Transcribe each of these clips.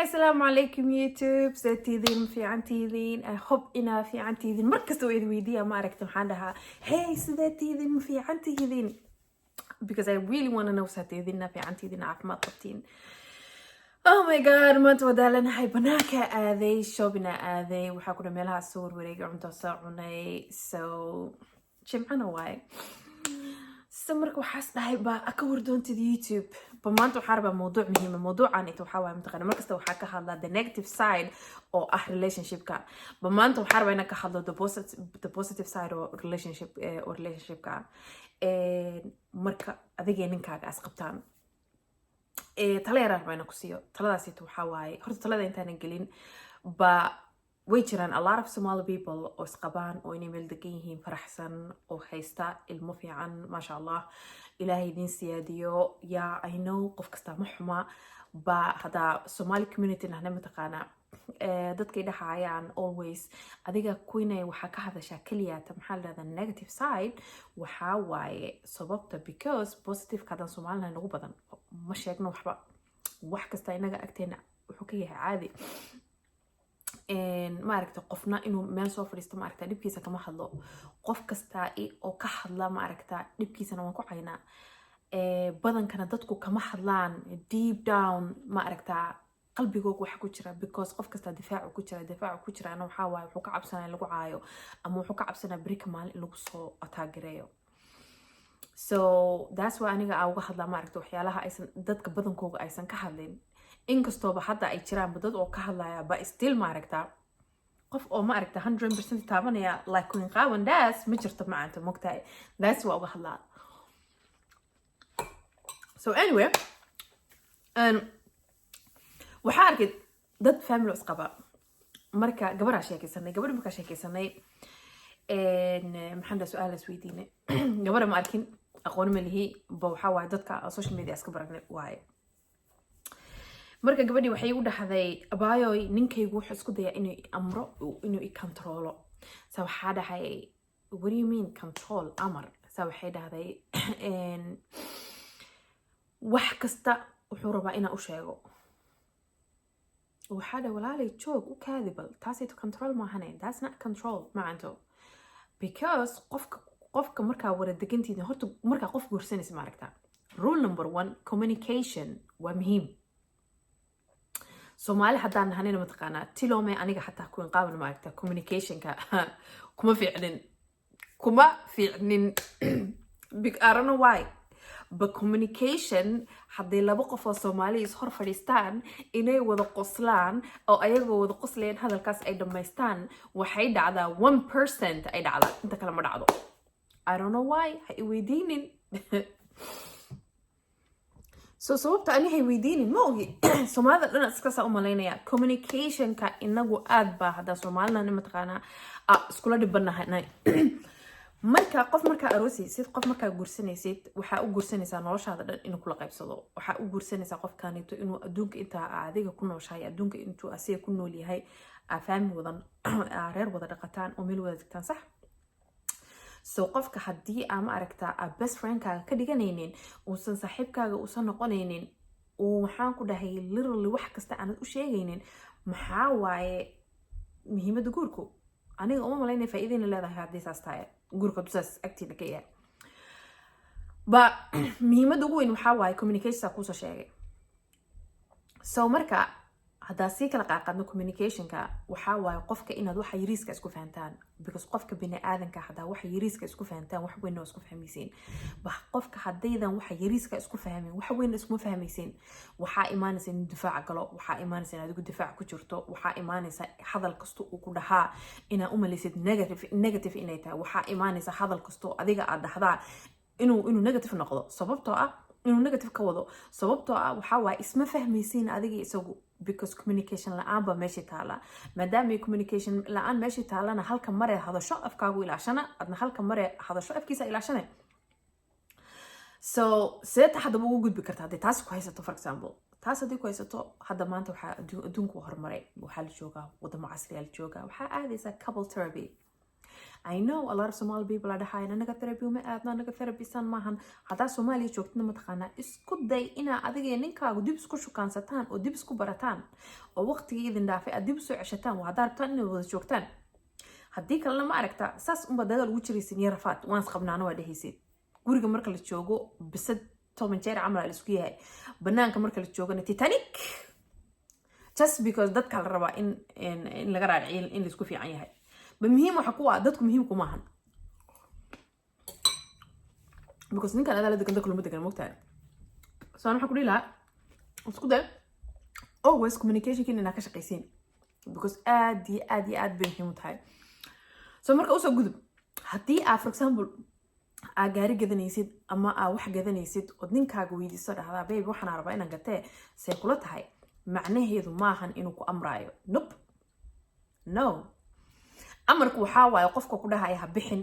Asalaamu calaykum YouTube, see tihiin? Ma fiicantihiin? I hope inaa fiicantihiin. Markasta waa idin weydiiya, ma aragta? Maxaan dhahaa? "Hey, sidee tihiin? Ma fiicantihiin?" Because I really want to know saa tihiin, inaa fiicantihiin, caafimaad qabtiin. Oh my God, maanta waa daalanahay. Banaanka aaday, shopping-na aaday, waxaa ku dhan meelaha soo warwareegay, cunto soo cunay. So jimcana waaye. So marka waxaas dhahay ba ka wardoontid YouTube ba. Maanta waxaa rabaa mawduuc muhiima. Mawduucan ita waxaa waaye, mataqaana, markasta waxaa ka hadlaa the negative side oo ah relationshipka. Ba maanta waxaa rabaa inaan ka hadlo the positive side oo relationship, oo relationshipka marka adigee ninkaaga as qabtaan. Tala yaraan rabaa inaan ku siiyo. Taladaasito waxaa waaye, horta talada intaanan gelin ba, way jiraan a lot of Somali people oo isqabaan oo inay meel degan yihiin, faraxsan, oo haysta ilmo fiican, maasha Allah, Ilaahay idiin siyaadiyo. Yeah, I know, qof kasta ma xuma. Ba haddaa Somali community nahna, mataqaana, dadkay dhahayaan always, "Adiga queenay, waxaa ka hadashaa keliyata, maxaa la dhahdaa, negative side." Waxaa waaye sababta because positive haddaan Soomaalina nagu badan ma sheegno waxba. Wax kasta inaga agteena wuxuu ka yahay caadi. Maaragta, qofna inuu meel soo fadhiisto, maaragta, dhibkiisa kama hadlo. Qof kasta oo ka hadla, maaragta, dhibkiisana waan ku caynaa. Badankana dadku kama hadlaan deep down, maaragta, qalbigooga waxa ku jira, because qof kasta difaacu ku jira. Difaacu ku jiraana waxaa waaye wuxuu ka cabsanaya in lagu caayo ama wuxuu ka cabsanaya berika maalin in lagu soo attack-gareeyo. So that's why aniga aa uga hadlaa, maaragta, waxyaalaha aysan dadka badankooga aysan ka hadlin, inkastooba hadda ay jiraanba dad oo ka hadlaya. Ba still, maaragta, qof oo, maaragta, 100% taabanaya like Queen Qaawan das ma jirto macaanta, mogtahay? That's waa uga hadlaa. So anyway, waxaa arkay dad family isqaba. Marka gabaraa sheekaysanay, gabadhi markaa sheekaysanay, maxaan dhaha, su-aal is weydiinay. Gabadha ma arkin, aqooni ma lihi, ba waxaa waaye dadka social media iska baranay waaye. Marka gabadhii waxay u dhahday, "Abaayoy, ninkaygu wuxuu isku dayaa inuu i amro, inuu i controlo." Sa waxaa dhahay, "What do you mean control, amar?" Sa waxay dhahday, "Wax kasta wuxuu rabaa inaan u sheego." Waxaa dhahay, "Walaalay, joog, u kaadi bal, taasayto control maahane." That's not control, macanto, because qofka markaa wada degantiidin, horta markaa qof guursanaysa, maaragta, rule number one, communication waa muhiim. Soomaali haddaan nahanina, mataqaanaa, tilome aniga xataa Queen Qaawan, maaragta, communicationka kuma fiicnin, kuma fiicnin. I don't know why, but communication, hadday laba qof oo Soomaali is hor fadhiistaan, inay wada qoslaan oo ayagoo wada qoslayaan hadalkaas ay dhammaystaan, waxay dhacdaa 1% ay dhacdaa, inta kale ma dhacdo. I don't know why, ha i weydiinin. So sababta ani hay weydiinin, ma ogi. Soomaalida dhan iskasaa u malaynaya. Communicationka inagu aad baa haddaa Soomaalina, mataqaanaa, iskula dhibanahay. Marka qof markaa aroosaysid, qof markaa guursanaysid, waxaa u guursanaysaa noloshaada dhan inuu kula qaybsado. Waxaa u guursanaysaa qofkanito inuu adduunka intaa adiga ku nooshahay, adduunka intuu asiga ku nool yahay, aa family wadan, aa reer wada dhaqataan oo meel wada degtaan, sax? So qofka haddii aa, ma aragtaa, aa best friendkaaga ka dhiganaynin, uusan saaxiibkaaga uusan noqonaynin, uu, waxaan ku dhahay, literally wax kasta aanad u sheegaynin, maxaa waaye muhiimadda guurku? Aniga uma malaynaya faa'iidayna leedahay haddii saas tahay guurka, hadduu saas agtiina ka yahay. Ba muhiimadda ugu weyn waxaa waaye communication, kuusoo sheegay. So marka haddaa sii kala qaaqaadno, communicationka waxaa waaye qofka inaad waxa yariiska isku fahantaan, because qofka bini aadanka haddaa waxa yariiska isku fahantaan, wax weyn waa isku fahmaysiin. Ba qofka haddaydan waxa yariiska isku fahmin, wax weyn iskuma fahmaysiin. Waxaa imaanaysa inuu difaac galo, waxaa imaanaysa inaad adigu difaac ku jirto, waxaa imaanaysa hadal kasta uu ku dhahaa inaa u malaysid negative inay tahay, waxaa imaanaysa hadal kastoo adiga aad dhahdaa inuu negative noqdo, sababtoo ah inuu negative ka wado, sababtoo ah waxaa waaye isma fahmaysiin adiga isagu, because communication la-aan baa meeshii taala. Maadaama communication la-aan meeshii taalana, halka maree hadasho afkaagu ilaashana, adna halka maree hadasho afkiisa ilaashana. So seeta haddaba ugu gudbi karta haddii taas ku haysato? For example, taas haddii ku haysato, hadda maanta waxaa adduunku horumaray, waxaa la joogaa wadamo casriya la joogaa, waxaa aadaysaa couple therapy. I know a lot of Somali people are dhahayan, "Anaga therapy uma aadno, anaga therapy san maahan." Haddaa Soomaaliya joogtana, mataqaanaa, isku day inaa adiga iyo ninkaagu dib isku shukaansataan oo dib isku barataan oo waqtigii idin dhaafay aad dib usoo ceshataan. Waa haddaa rabtaan inaad wada joogtaan. Haddii kalena, ma aragta, saas unbaa dagaal ugu jiraysin iyo rafaad. "Waan isqabnaana," waa dhehaysid. Guriga marka la joogo bisad Tom and Jerry camal la isku yahay, banaanka marka la joogana Titanic, just because dadka la rabaa in laga raadiciyo in laisku fiican yahay. Ba muhiim waxa ku ah dadku muhiim kuma ahan, because ninkan adaa la degan, dadka lama degan, mogtahay? So ana waxaan ku dhihi lahaa, isku day always communicationkin inaa ka shaqaysiin, because aad iyo aad iyo aad bay muhiim u tahay. So marka usoo gudub, haddii aa, for example, aa gaari gadanaysid ama aa wax gadanaysid ood ninkaaga weydiiso, dhahdaa, "Babe, waxaan rabaa inaan gatee, see kula tahay?" Macnaheedu maahan inuu ku amraayo. Nope, no. Amarku waxaa waaye qofka ku dhahaya "Ha bixin,"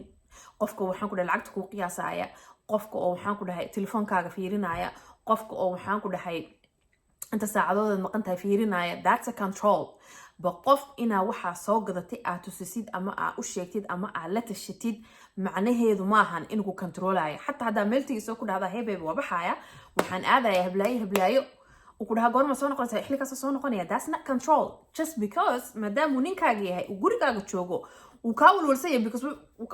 qofka, waxaan ku dhahay, lacagta kuu qiyaasaya, qofka oo, waxaan ku dhahay, telefoonkaaga fiirinaya, qofka oo, waxaan ku dhahay, inta saacadoodaad maqan tahay fiirinaya. That's a control. Ba qof inaa waxaa soo gadatay aad tusisid ama aa u sheegtid ama aa la tashatid, macnaheedu maahan inuu ku controlayo. Xataa haddaa meel tegiisoo ku dhahdaa, "Hey babe, waa baxaaya, waxaan aadaya hablaayo hablaayo," uu ku dhahaa, "Goorma soo noqonaysa?" Xilli soo noqonaya. That's not control. Just because maadaamuu ninkaaga yahay, uu gurigaaga joogo, uu kaa walwalsan yahay, because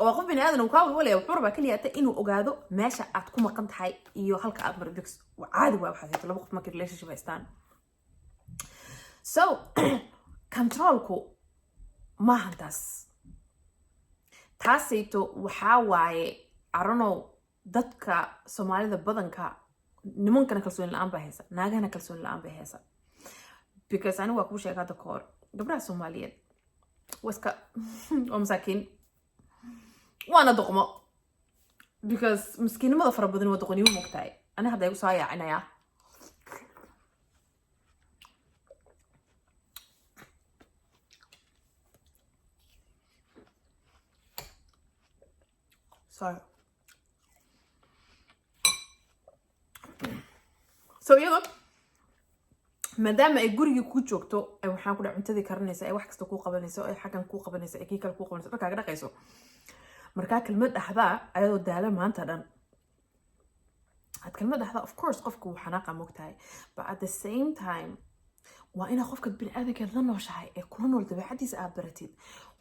waa qof bini aadan, uu kaa walwalaya. Wuxuu rabaa keliya ta inuu ogaado meesha aad ku maqan tahay iyo halka aad mar, because caadi waa waxaad hayto laba qof markay relationship haystaan. So controlku maahan taas. Taasayto waxaa waaye aronow. Dadka Soomaalida badanka, nimankana kalsooni la-aan baa haysa, naagahana kalsooni la-aan bay haysa, because anigu waa kuu sheega hadda ka hor, gabdhaha Soomaaliyeed waa iska, waa masaakiin, waana doqmo, because miskiinimada fara badan waa doqonimo, mogtahay? Ani hadda igu soo yaacinayaa. Sorry. So iyado maadaama ay gurigii ku joogto, ay, waxaan ku dhahay, cuntadii karinaysa, ay wax kasta kuu qabanayso, ay xaggan kuu qabanayso, ay kii kale kuu qabanayso, dharkaaga dhaqayso, markaa kelmad dhahdaa ayadoo daala maanta dhan aad kelmad dhahdaa, of course qofka wuu xanaaqa, mogtahay? But at the same time, waa inaad qofka biniaadankeed la nooshahay ee kula nool dabeecadiisa aad baratid.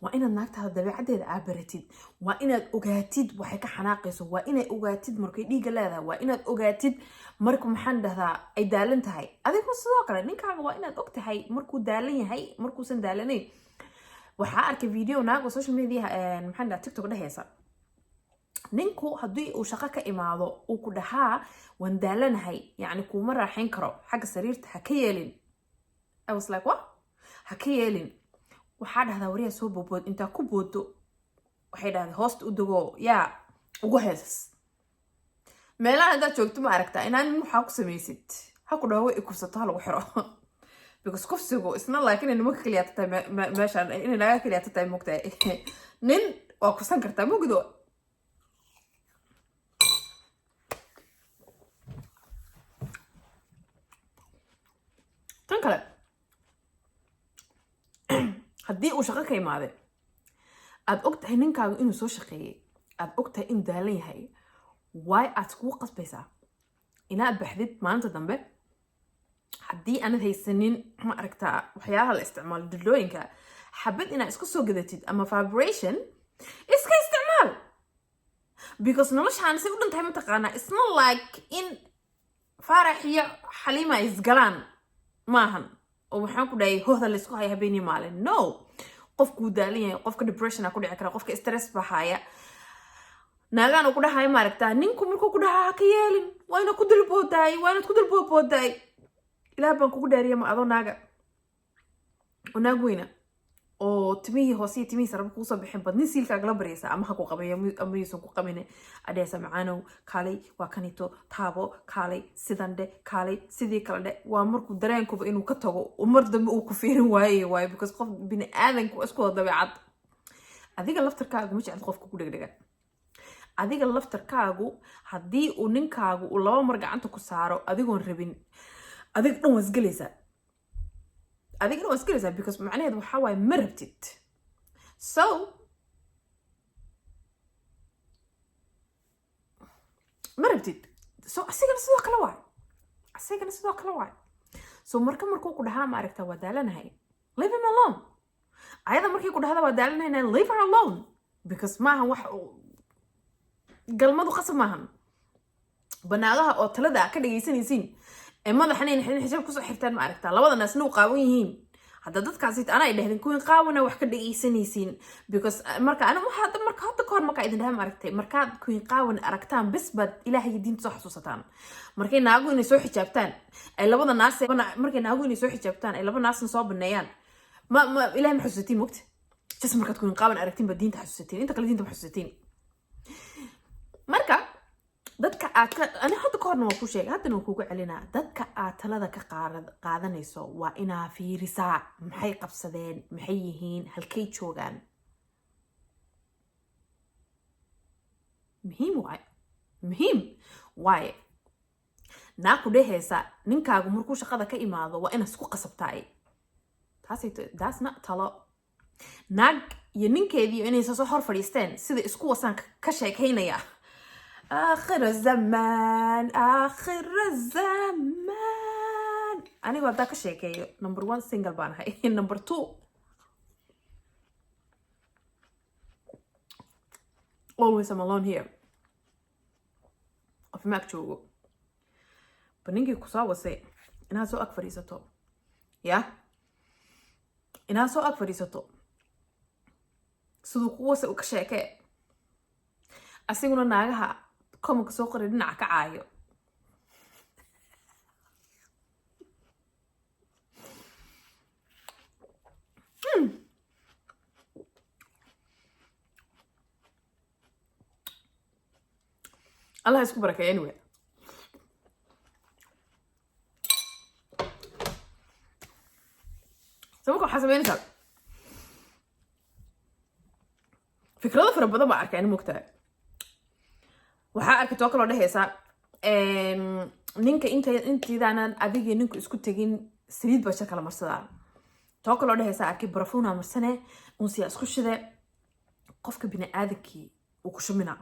Waa inaad naagtaada dabeecadeeda aad baratid. Waa inaad ogaatid waxay ka xanaaqayso. Waa inaad ogaatid markay dhiigga leedahay. Waa inaad ogaatid marka, maxaan dhahdaa, ay daalan tahay. Adigu sidoo kale ninkaaga waa inaad og tahay markuu daalan yahay, markuusan daalanayn. Waxaa arkay video naag oo social media, maxaan dhahaa, TikTok dhehaysa, ninku haddii uu shaqo ka imaado, uu ku dhahaa, "Waan daalanahay," yacni kuuma raaxayn karo xagga sariirta, ha ka yeelin. I was like, "What? Ha ka yeelin?" Waxaa dhahdaa, "Wariyaa, soo bobood." Intaa ku boodo, waxay dhahday, "Hoosta u dego, yaa ugu heesas." Meelaha haddaad joogto, ma aragtaa, inaan nin waxaa ku samaysid, ha ku dhaho, "Way ikufsato," ha lagu xiro, because kufsigu isna like inay nimanka keliya tahay meeshaan, inay naaga keliya tahay, mogtahay? Nin waa kufsan kartaa, mugdo. Tan kale, haddii uu shaqo ka imaade, aad og tahay ninkaagu inuu soo shaqeeyey, aad og tahay inuu daalan yahay, waay aad kugu qasbaysaa inaad baxdid maalinta dambe? Haddii aanad haysanin, ma aragtaa, waxyaalaha la isticmaalo, dildooyinka, xabad inaad iska soo gadatid ama vibration iska isticmaal, because noloshaan say u dhan tahay, mataqaanaa, isna like in Faarax iyo Xaliima ay isgalaan maahan oo, waxaan ku dhahay, hohda laysku haya habeenii maalin. No, qofkuu daalan yahay, qofka depression ku dhici kara, qofka stress baa haya. Naagaan ku dhahayo, maaragtaa, ninku markuu ku dhahaa, "Ha ka yeelin, waa inaad ku dulboodaay, waa inaad ku dulbooboodaay," Ilaah baan kugu dhaariya, ma adoo naaga oo naag weyna oo timihii hoose iyo timihii saraba kuusoo bixin bad nin siilkaaga la baryaysa, ama ha ku qabayo ama yuusan ku qabine, adhehaysa, "Macaanow, kaalay, waa kanito, taabo, kaalay, sidan dhe, kaalay, sidii kale dhe"? Waa markuu dareenkuba inuu ka tago, mar dambe uu ku fiirin waaye waayo, because qof bini aadanku isku wada dabeecad. Adiga laftarkaagu ma jeclid qofka ku dhegdhega. Adiga laftarkaagu haddii uu ninkaagu uu laba mar gacanta ku saaro adigoon rabin, adiga dhan waa isgelaysaa, adiga dhan waa isgelaysaa, because macnaheedu waxaa waaye ma rabtid. So Ma rabtid. So asigana sidoo kale waay, asigana sidoo kale waay. So marka markuu ku dhahaa, ma aragtaa, waa daalanahay, leave him alone. Ayada markay ku dhahda waa daalanahayna, leave her alone, because maahan wax galmadu qasab maahan. Banaagaha oo talada ka dhagaysanaysiin ee madaxana in xijaab kusoo xirtaan, ma aragtaa, labada naasna u qaawan yihiin, hadda dadkaasi anaa ay dhahdeen kuwin qaawana wax ka dhagaysanaysiin, because marka ana waxaa marka hadda kahor markaa idin dhaha, ma aragtay, markaad kuwin qaawan aragtaan bes baad Ilaahay diinta soo xasuusataan. Markay naagu inay soo xijaabtaan ay labada naas, markay naagu inay soo xijaabtaan ay laba naasna soo baneeyaan, ma Ilahay ma xasuusatiin? Mogta, just markaad kuwin qaawan aragtiin baad diinta xasuusatiin, inta kale diinta ma xasuusatiin. Marka dadka aad ka, ani hadda ka horna waa ku sheegay, haddana waa kugu celinaa, dadka aad talada ka qaadanayso waa inaa fiirisaa maxay qabsadeen, maxay yihiin, halkay joogaan. Muhiim waaye, muhiim waaye. Naa ku dhehaysa ninkaagu markuu shaqada ka imaado waa inaad isku qasabtaay, taasay taasna talo. Naag iyo ninkeedii inaysa soo hor fadhiisteen sida isku wasaan ka sheekaynaya, آخر الزمان، آخر الزمان. Anigu haddaa ka sheekeeyo, number one, single baan ahay, number two, always I'm alone here, qof ma ag joogo. Ba ninkii kusoo wasay inaad soo ag fadhiisato, ya inaad soo ag fadhiisato siduu ku wasay u ka sheekee, asiguna naagaha komanka soo qoray dhinaca ka caayo. Allah isku barakeeyo. Anyway, so marka waxaa sameynaysaa, fikrado fara badan baa arkay ani, mogtahay. Waxaa arkay too kaloo dhehaysa ninka inta intiidaanan adigii ninku isku tegin saliid baa shir kala marsadaa. Too kaloo dhehaysa arkay, barafuuna marsane, unsiyaa isku shide. Qofka bini aadankii wuu ku shuminaa,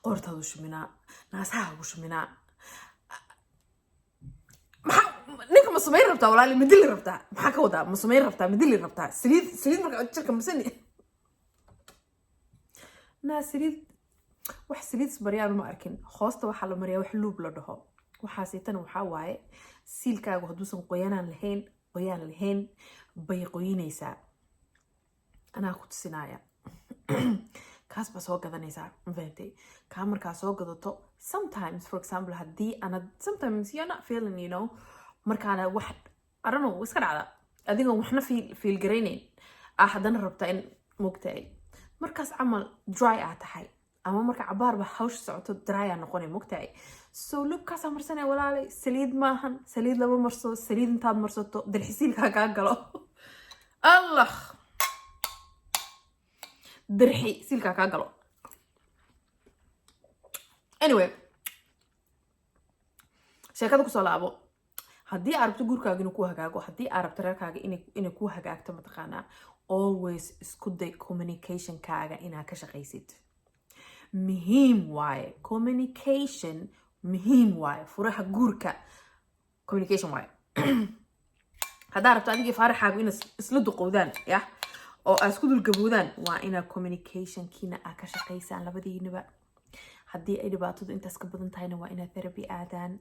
qoortaadu shuminaa, naasaha ku shuminaa. Maxaa ninka ma samayn rabtaa, walaali? Ma dili rabtaa? Maxaa ka wadaa? Ma samayn rabtaa? Ma dili rabtaa? Saliid marka jirka marsani naa, saliid, wax saliid isbaryaan ma arkin. Hoosta waxaa la mariyaa wax lube la dhaho. Waxaasitana waxaa waaye siilkaagu hadduusan qoyanaan lahayn, qoyaan lahayn bay qoyinaysaa. Anaa ku tusinaya, kaas baa soo gadanaysaa, ma fahantay? Kaa markaa soo gadato, sometimes, for example, haddii anad sometimes you're not feeling, markaana wax, I don't know, iska dhacda adigoon waxna feel garaynayn ah, haddana rabtaa in mogtahay markaas camal dry aa tahay, ama marka cabaarba hawsha socoto dry aa noqonay, mogtahay. So lubekaasaa marsanaya, walaalay. Saliid maahan, saliid lama marsado. Saliid intaad marsato dirxisiilkaa kaa galo, Allah, dirxi siilkaa kaa galo. Anyway, sheekada kusoo laabo. Haddii aad rabto guurkaaga inuu ku hagaago, haddii aad rabto reerkaaga inay ku hagaagto, mataqaanaa, always isku day communicationkaaga inaad ka shaqaysid. Muhiim waaye communication, muhiim waaye. Furaha guurka communication waaye. Haddaa rabto adigii faaraxaagu inaad isla duqowdaan, yah, oo aad isku dulgaboodaan, waa inaad communicationkiina aad ka shaqaysaan labadiinaba. Haddii ay dhibaatadu intaas ka badan tahayna, waa inaad therapy aadaan.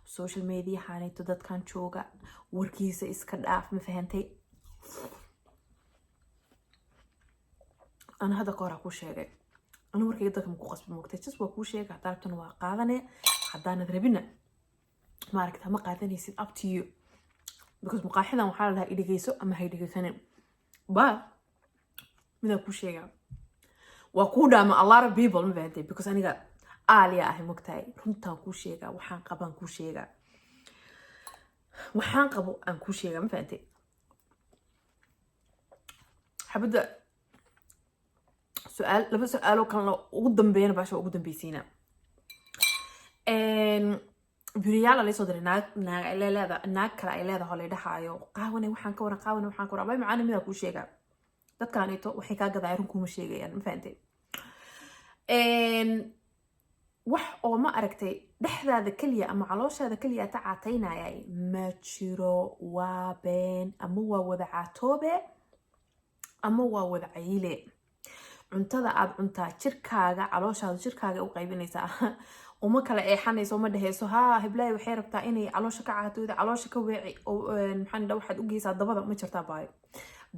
Social mediahanayto dadkan jooga warkiisa iska dhaaf, ma fahantay? Ana hadda ka hor kuu sheegay, anu warkayga dadka ma ku qasbi, moogtay? Just waa kuu sheegay. Haddaa rabtana waa qaadane, haddaanad rabina, maaragta, ma qaadanaysid, up to you, because muqaaxidan waxaa la dhahaa idhegeyso ama ha idhegeysanin. Ba midaan kuu sheegaa waa kuu dhaama a lot of people, ma fahantay? Because aniga aaliya ahay, mogtahay, runtaan kuu sheegaa, waxaan qabaan kuu sheegaa, waxaan qabo aan kuu sheegaa, ma fahantay? Xabadda su-aal, laba su-aaloo kalena ugu dambeeyana baasha ugu dambeysiina. Buriyaala laysoo diray, naag ay leeda, naag kale ay leedahay oo laydhahaayo, qaawane waxaan ka waran, qaawane waxaan ka waran. Abay macaani, midaa kuu sheegaa, dadkaanito waxay kaa gadaya run kuma sheegayaan, ma fahantay? Wax oo, ma aragtay, dhexdaada keliya ama calooshaada keliya ta caataynayay ma jiro. Waa been. Ama waa wada caatoobe ama waa wada cayile. Cuntada aad cuntaa jirkaaga, calooshaada jirkaaga u qaybinaysaa. Uma kala eexanayso, ma dhehayso, "Ha, heblaay waxay rabtaa inay caloosha ka caatooda, caloosha ka weeci oo maxaan dha waxaad u geysaa dabada." Ma jirtaa baayo,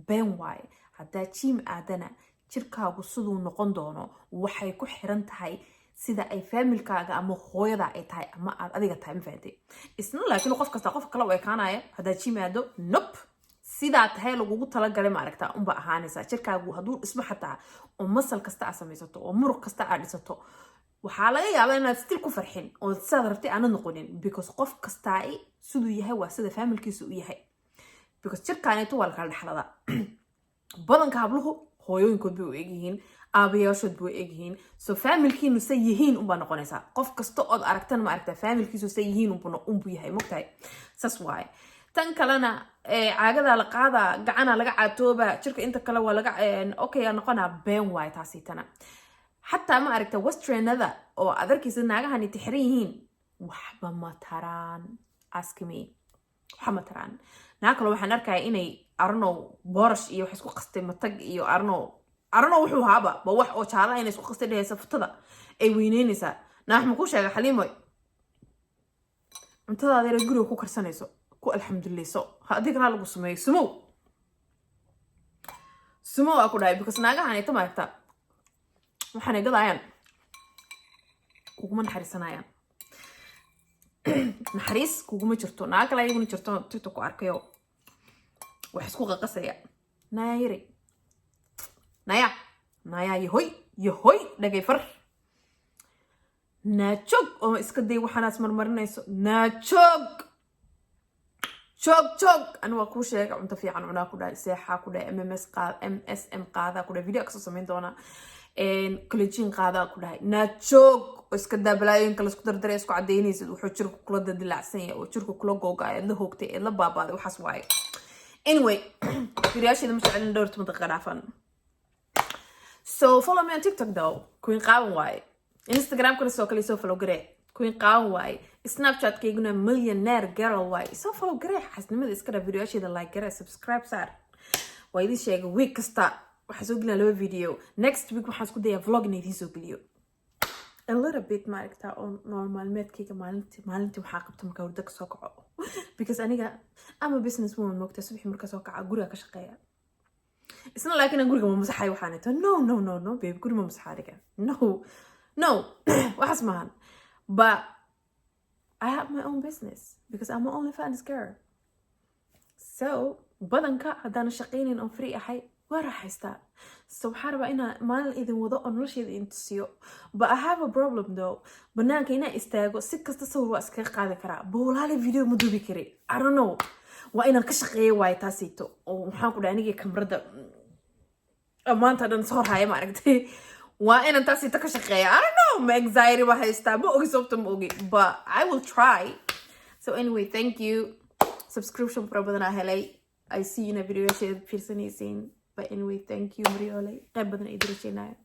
been waaye. Haddaa gym aadana, jirkaagu siduu noqon doono waxay ku xiran tahay sida ay family-kaaga ama hooyada ay tahay ama aad adiga tahay. Ma fahantay? Isna laakiin qof kasta qof kale u ekaanaya haddaa gym aado? Nope. Sidaa tahay lagugu talagalay, ma aragtaa, unba ahaanaysaa. Jirkaagu hadduu dhismo xataa oo muscle kasta aad samaysato oo muruq kasta aad dhisato, waxaa laga yaabaa inaad still ku farxin oo sidaad rabtay aanad noqonin, because qof kastaa siduu yahay waa sida family-kiisa u yahay, because jirkaaneeto waa lakala dhexladaa. Badanka habluhu hooyooyinkood bay u egyihiin, aabayaashood bay u egyihiin. So family-kiinu say yihiin unbaa noqonaysaa. Qof kasta ood aragtana, ma aragtaa, family-kiisu say yihiin unbuu yahay. Mogtahay? Saas waaye. Tan kalena, caagadaa la qaadaa, gacanaa laga caatooba, jirka inta kale waa laga okay noqonaa. Been waaye taasi. Tana xataa, ma aragta, westernada oo aad arkaysa naagahani tixiran yihiin, waxba ma taraan. Ask me, waxba ma taraan. Naag kale waxaan arkaya inay arano boorash iyo wax isku qastay, matag iyo arano wuxuu haaba ba wax oo jaalaha inay isku qastay, dhehaysa futada ay weyneynaysaa. Naa, wax ma kuu sheega, Xaliimoy? Cuntadaada yara guriga ku karsanayso ku alxamdulilayso. Haddii kalaa lagu sameeyo sumow sumow aa ku dhahay, because naagahan ita, maaragta, waxaanay gadaayaan kuguma naxariisanayaan. Naxariis kuguma jirto. Naaga kale ayaguna jirto, TikTok ku arkayo, wax isku qaqasaya. Naya yari, naya, naya, yahoy, yahoy, dhagay far, naajoog oo iska day waxaanaas marmarinayso. Naajoog, joog, joog. Ani waa kuu sheega, cunto fiican cunaa ku dhahay, seexaa ku dhahay, mms qaad, MSM qaadaa ku dhahay, video kasoo samayn doonaa, collagen qaadaa ku dhahay. Naajoog oo iska daa balaayooyinka laisku dardaray, isku cadaynaysid. Wuxuu jirku kula dadilaacsan yahay oo jirku kula googaay, eed la hoogtay, eed la baabaaday, waxaas waaye. Anyway, videoyaasheeda ma jecelin dhowr 10 daqiiqa dhaafan. So follow me on TikTok though, Queen Qaawan waaye. Instagramkana sidoo kale soo follow garee, Queen Qaawan waaye. Snapchatkayguna Millionaire Girl waaye. Soo follow garee. Xasnimada iska dhaa. Videoyaasheeda like garee, subscribe saar. Waa idin sheega, week kasta waxaa soo gelinaa laba video. Next week waxaan isku dayaa vlog ina idiin soo geliyo a little bit, maaragta, oo nolol maalmeedkayga maalintii waxaa qabta markaa hurdo kasoo kaco, because aniga ama business woman, moogta, subaxii marka soo kaca guriga ka shaqeeya. Isna laakiin aan guriga ma masaxay waxaan ito. No, no, no, no, babe, guri ma masaxa aniga. No, no, waxaas maahan. But I have my own business because I'm an OnlyFans girl. So badanka haddaana shaqaynayn oon free ahay, waa raaxaystaa. So waxaa rabaa inaa maalin idin wado oo nolosheeda idin tusiyo. But I have a problem though. Banaanka inaa istaago, si kasta sawir waa iskaga qaadi karaa, bowlaale video ma duubi kari. I don't know, waa inaan ka shaqeeyo waayo taasito. Oo waxaan ku dhahay, anigii kamarada maanta dhan soo horhaya, ma aragtay, waa inaan taasito ka shaqeeya. I don't know, ma anxiety ba haystaa, ma ogi sababta, ma ogi, but I will try. So anyway, thank you. Subscription fara badanaa helay. I see ina videoyaasheeda fiirsanaysiin. But anyway, thank you, Mariole. Qayb badan ay dirajeenaya.